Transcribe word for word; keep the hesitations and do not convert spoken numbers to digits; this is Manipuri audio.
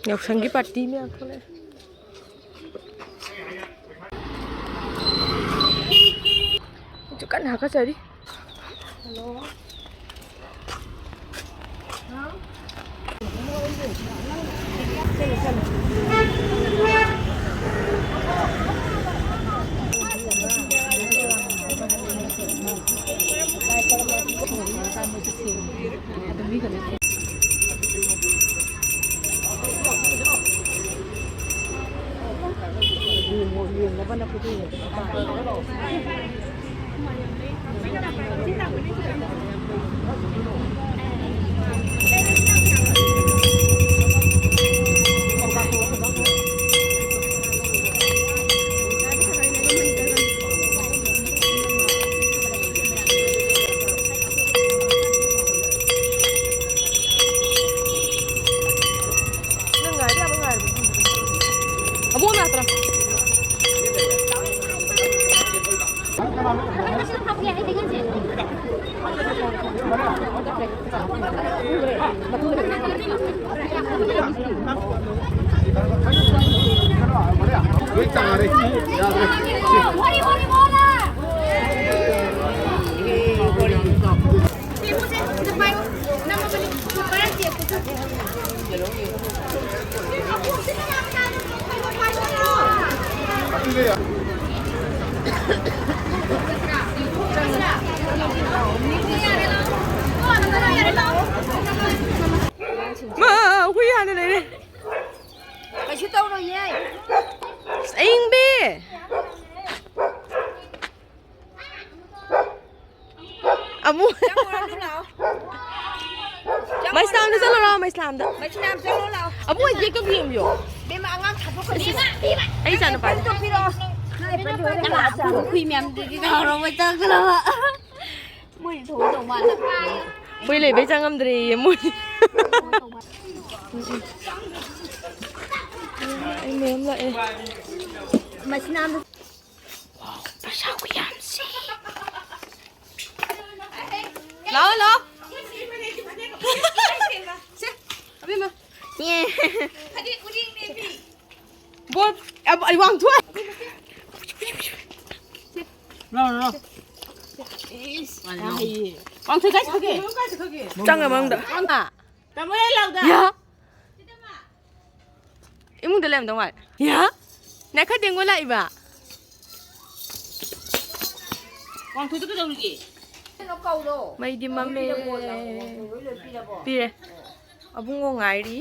ꯌꯥꯎꯁꯪꯒꯤ ꯄꯥꯔꯇꯤ ꯃꯌꯥꯝ ꯊꯣꯛꯂꯛꯑꯦ꯫ ꯍꯧꯖꯤꯛ ꯀꯟꯅ ꯍꯥꯀꯠꯆꯔꯤ꯫ ꯅꯪ ꯉꯥꯏꯕ ꯌꯥꯕ ꯉꯥꯏꯔꯣ꯫ ꯑꯕꯣꯛ ꯂꯥꯛꯇ꯭ꯔꯣ? ꯂꯣꯏ ꯇꯥꯔꯦ꯫ ꯌꯥꯗ꯭ꯔꯦ꯫ ꯃꯥ ꯍꯨꯏ ꯍꯥꯟꯅ ꯂꯩꯔꯦ꯫ ꯀꯩꯁꯨ ꯇꯧꯔꯣꯏꯌꯦ꯫ ꯑꯁ, ꯑꯌꯤꯡꯕꯤ꯫ ꯑꯃꯨꯛ ꯆꯪꯉꯨꯔꯅꯨ ꯂꯥꯛꯑꯣ꯫ ꯃꯩꯁꯂꯥꯝꯗ ꯆꯠꯂꯨꯔꯣ, ꯃꯩꯁꯂꯥꯝꯗ꯫ ꯃꯩꯁꯂꯥꯝ ꯆꯠꯂꯣ ꯂꯥꯛꯑꯣ꯫ ꯑꯃꯨꯛ ꯍꯧꯖꯤꯛ ꯍꯦꯛꯇ ꯌꯦꯡꯕꯤꯌꯣ꯫ ꯕꯦꯝꯃ, ꯑꯉꯥꯡ ꯊꯥꯗꯣꯛꯀꯅꯤ꯫ ꯑꯩ ꯏꯆꯥꯅꯨꯄꯥꯗꯤ꯫ ꯅꯃꯥ, ꯑꯩꯈꯣꯏ ꯍꯨꯏ ꯃꯌꯥꯝꯗꯨꯗꯤ ꯉꯥꯎꯔꯕ ꯆꯪꯈ꯭ꯔꯕ꯫ ꯃꯣꯏꯗꯤ ꯊꯣꯛꯑꯗꯧ ꯃꯥꯜꯂꯦ꯫ ꯍꯨꯏ ꯂꯩꯕꯩ ꯆꯪꯉꯝꯗ꯭ꯔꯦꯌꯦ ꯃꯣꯏ꯫ ꯑꯩ ꯃꯌꯥꯝ ꯂꯥꯛꯑꯦ꯫ ꯃꯩꯁꯂꯥꯝꯗ ꯄꯩꯁꯥ ꯈꯨꯌꯥꯝꯁꯦ꯫ ꯂꯥꯛꯑꯣ, ꯂꯥꯛꯑꯣ꯫ ꯁꯦ, ꯑꯕꯦꯝꯃ꯫ ꯕꯣꯜ, ꯑ, ꯑ, ꯋꯥꯡꯊꯣꯛ꯫ ꯂꯥꯎ, ꯂꯥꯎ꯫ ꯋꯥꯡꯊꯣꯛ ꯀꯥꯏ ꯆꯠꯈ꯭ꯔꯒꯦ? ꯆꯪꯉ ꯃꯅꯨꯡꯗ꯫ ꯇꯥꯃꯣ ꯂꯩ ꯂꯥꯎꯗ꯫ ꯌꯥ꯫ ꯏꯃꯨꯡꯗ ꯂꯩꯔꯝꯗꯧ ꯃꯥꯜꯂꯦ꯫ ꯌꯥ꯫ ꯅꯥꯏꯈꯠ ꯌꯦꯡꯉꯣ ꯂꯥꯛꯏꯕ꯫ ꯋꯥꯡꯊꯣꯛꯇ ꯀꯩꯗꯧꯔꯤꯒꯦ? ꯃꯩꯗꯤ ꯃꯝꯃꯦ꯫ ꯄꯤꯔꯦ꯫ ꯑꯕꯨꯡꯉꯣ ꯉꯥꯏꯔꯤ꯫